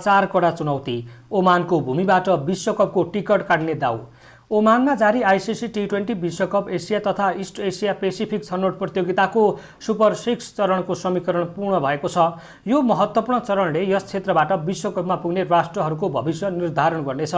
4 कडा चुनौती। ओमानको भूमिबाट विश्वकपको टिकट काट्ने दाउ। ओमानमा जारी आईसीसी टी20 विश्वकप एसिया तथा इस्ट एसिया पेसिफिक छनौट प्रतियोगिताको सुपर 6 चरणको समीकरण पूर्ण भएको छ। यो महत्त्वपूर्ण चरणले यस क्षेत्रबाट विश्वकपमा पुग्ने राष्ट्रहरूको भविष्य निर्धारण गर्नेछ।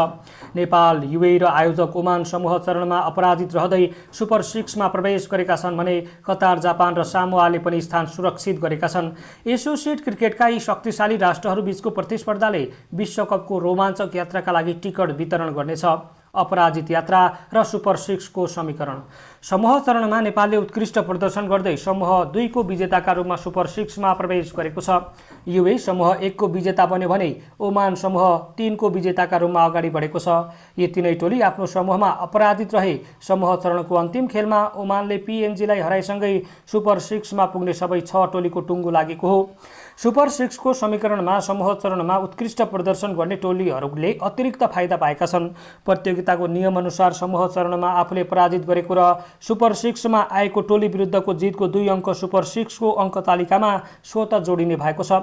नेपाल, युएई र आयोजक ओमान समूह चरणमा अपराजित रहँदै सुपर 6 मा प्रवेश गरेका छन् भने कतार, जापान र सामोआले पनि स्थान सुरक्षित गरेका छन्। एसोसिएट क्रिकेटका यी शक्तिशाली राष्ट्रहरूबीचको प्रतिस्पर्धाले विश्वकपको रोमाञ्चक यात्राका लागि टिकट वितरण गर्नेछ। अपराजित यात्रा र सुपर 6 को समीकरण। समूह चरणमा नेपालले उत्कृष्ट प्रदर्शन गर्दै समूह 2 को विजेताका रूपमा सुपर 6 मा प्रवेश गरेको छ। युएई समूह 1 को विजेता बन्यो भने ओमान समूह 3 को विजेताका रूपमा अगाडि बढेको छ। यी तीनै टोली आफ्नो समूहमा अपराजित रहे। समूह चरणको अन्तिम खेलमा ओमानले पीएनजीलाई हराइसँगै सुपर 6 मा पुग्ने सबै 6 टोलीको टुङ्गो लागेको हो। सुपर 6 को समीकरणमा समूह चरणमा उत्कृष्ट प्रदर्शन गर्ने टोलीहरूले अतिरिक्त फाइदा पाएका छन्। प्रतियोगिताको नियमअनुसार समूह चरणमा आफूले पराजित गरेको र सुपर 6 मा आएको टोली विरुद्धको जितको 2 अङ्क सुपर 6 को अङ्क तालिकामा स्वतः जोडिने भएको छ।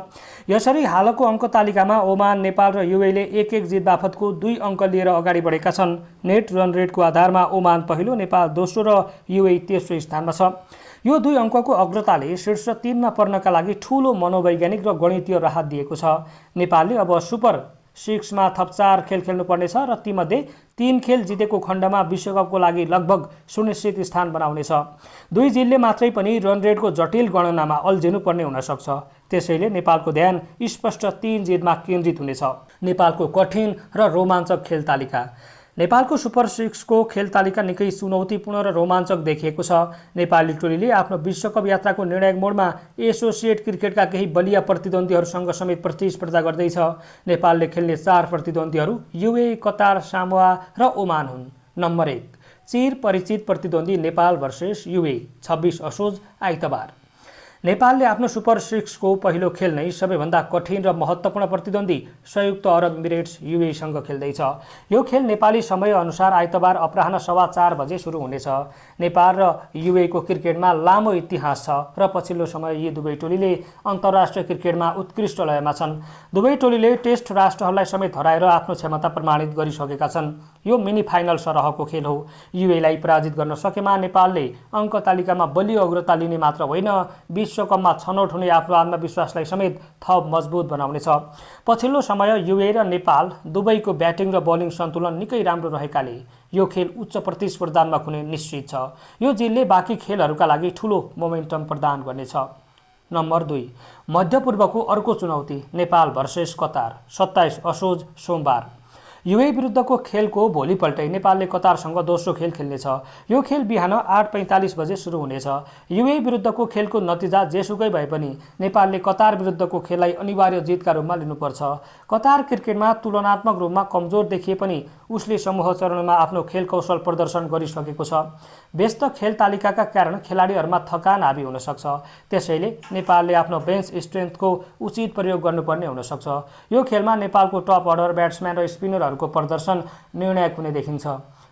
यसरी हालको अङ्क तालिकामा ओमान, नेपाल र युएईले 1-1 जित बापतको 2 अङ्क लिएर अगाडि बढेका छन्। नेट रन रेटको आधारमा ओमान पहिलो, नेपाल दोस्रो र युएई तेस्रो स्थानमा छ। यो 2 अङ्कको अग्रताले शीर्ष 3 मा पर्नका लागि ठूलो मनोवैज्ञानिक र गणितीय राहत दिएको छ। नेपालले अब सुपर 6 मा थप 4 खेल खेल्नुपर्नेछ र तीमध्ये 3 खेल जितेको खण्डमा विश्वकपको लागि लगभग सुनिश्चित स्थान बनाउनेछ। 2 जितले मात्रै पनि रन रेटको जटिल गणनामा अल्झिनुपर्ने हुन सक्छ। त्यसैले नेपालको ध्यान स्पष्ट 3 जितमा केन्द्रित हुनेछ। नेपालको कठिन र रोमाञ्चक खेल तालिका। नेपालको सुपर 6 को खेल तालिका निकै चुनौतीपूर्ण र रोमाञ्चक देखिएको छ। नेपाली टोलीले आफ्नो विश्वकप यात्राको निर्णायक मोडमा एसोसिएट क्रिकेटका केही बलिया प्रतिद्वन्द्वीहरूसँग समेत प्रतिस्पर्धा गर्दैछ। नेपालले खेल्ने 4 प्रतिद्वन्द्वीहरू युएई, कतार, सामोआ र ओमान हुन्। नम्बर 1 चिर परिचित प्रतिद्वन्द्वी नेपाल भर्सेस युएई 26 असोज आइतबार। नेपालले आफ्नो सुपर 6 को पहिलो खेल नै सबैभन्दा कठिन र महत्त्वपूर्ण प्रतिद्वन्द्वी संयुक्त अरब इमिरेट्स युएईसँग खेल्दैछ। यो खेल नेपाली समय अनुसार आइतबार अपराह्न 4:15 बजे सुरु हुनेछ। नेपाल र युएईको क्रिकेटमा लामो इतिहास छ र पछिल्लो समय यी दुवै टोलीले अन्तर्राष्ट्रिय क्रिकेटमा उत्कृष्ट लयमा छन्। दुवै टोलीले टेस्ट राष्ट्रहरूलाई समेत हराएर आफ्नो क्षमता प्रमाणित गरिसकेका छन्। यो मिनी फाइनल सरहको खेल हो। युएईलाई पराजित गर्न सकेमा नेपालले अङ्क तालिकामा बलियो अग्रता लिने मात्र होइन, विश्वकपमा छनौट हुने आफ्नो आत्मविश्वासलाई समेत थप मजबुत बनाउनेछ। पछिल्लो समय युएई र नेपाल दुवैको ब्याटिङ र बलिङ सन्तुलन निकै राम्रो रहेकाले यो खेल उच्च प्रतिस्पर्धात्मक हुने निश्चित छ। यो जितले बाँकी खेलहरूका लागि ठूलो मोमेन्टम प्रदान गर्नेछ। नम्बर 2 मध्यपूर्वको अर्को चुनौती नेपाल भर्सेस कतार 27 असोज सोमबार। युएई विरुद्धको खेलको भोलिपल्टै नेपालले कतारसँग दोस्रो खेल खेल्नेछ। यो खेल बिहान 8:45 बजे सुरु हुनेछ। युएई विरुद्धको खेलको नतिजा जेसुकै भए पनि नेपालले कतार विरुद्धको खेललाई अनिवार्य जितका रूपमा लिनुपर्छ। कतार क्रिकेटमा तुलनात्मक रूपमा कमजोर देखिए पनि उसले समूह चरणमा आफ्नो खेल कौशल प्रदर्शन गरिसकेको छ। व्यस्त खेल तालिकाका कारण खेलाडीहरूमा थकान हाबी हुन सक्छ। त्यसैले नेपालले आफ्नो बेन्च स्ट्रेन्थको उचित प्रयोग गर्नुपर्ने हुन सक्छ। यो खेलमा नेपालको टप अर्डर ब्याट्सम्यान र स्पिनरहरूको प्रदर्शन निर्णायक हुने देखिन्छ।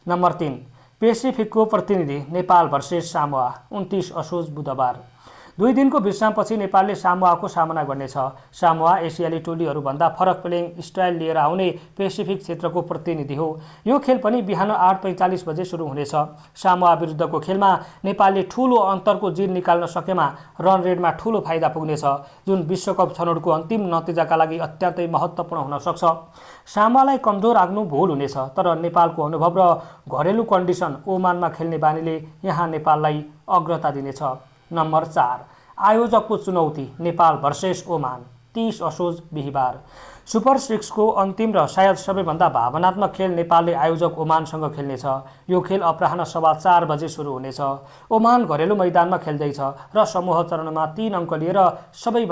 नम्बर 3 पेसिफिकको प्रतिनिधि नेपाल भर्सेस सामोआ 29 असोज बुधबार। 2 दिनको विश्रामपछि नेपालले सामोआको सामना गर्नेछ। सामोआ एसियाली टोलीहरूभन्दा फरक प्लेइङ स्टाइल लिएर आउने पेसिफिक क्षेत्रको प्रतिनिधि हो। यो खेल पनि बिहान 8:45 बजे सुरु हुनेछ। सामोआ विरुद्धको खेलमा नेपालले ठूलो अन्तरको जित निकाल्न सकेमा रन रेटमा ठूलो फाइदा पुग्नेछ, जुन विश्वकप छनौटको अन्तिम नतिजाका लागि अत्यन्तै महत्त्वपूर्ण हुन सक्छ। सामोआलाई कमजोर आग्नु भूल हुनेछ, तर नेपालको अनुभव र घरेलु कन्डिसन ओमानमा खेल्ने बानीले यहाँ नेपाललाई अग्रता दिनेछ। नम्बर 4 आयोजकको चुनौती नेपाल भर्सेस ओमान 30 असोज बिहीबार। सुपर 6 को अन्तिम र सायद सबैभन्दा भावनात्मक खेल नेपालले आयोजक ओमानसँग खेल्नेछ। यो खेल अपराह्न 4:15 बजे सुरु हुनेछ। ओमान घरेलु मैदानमा खेल्दैछ र समूह चरणमा 3 अङ्क लिएर सबै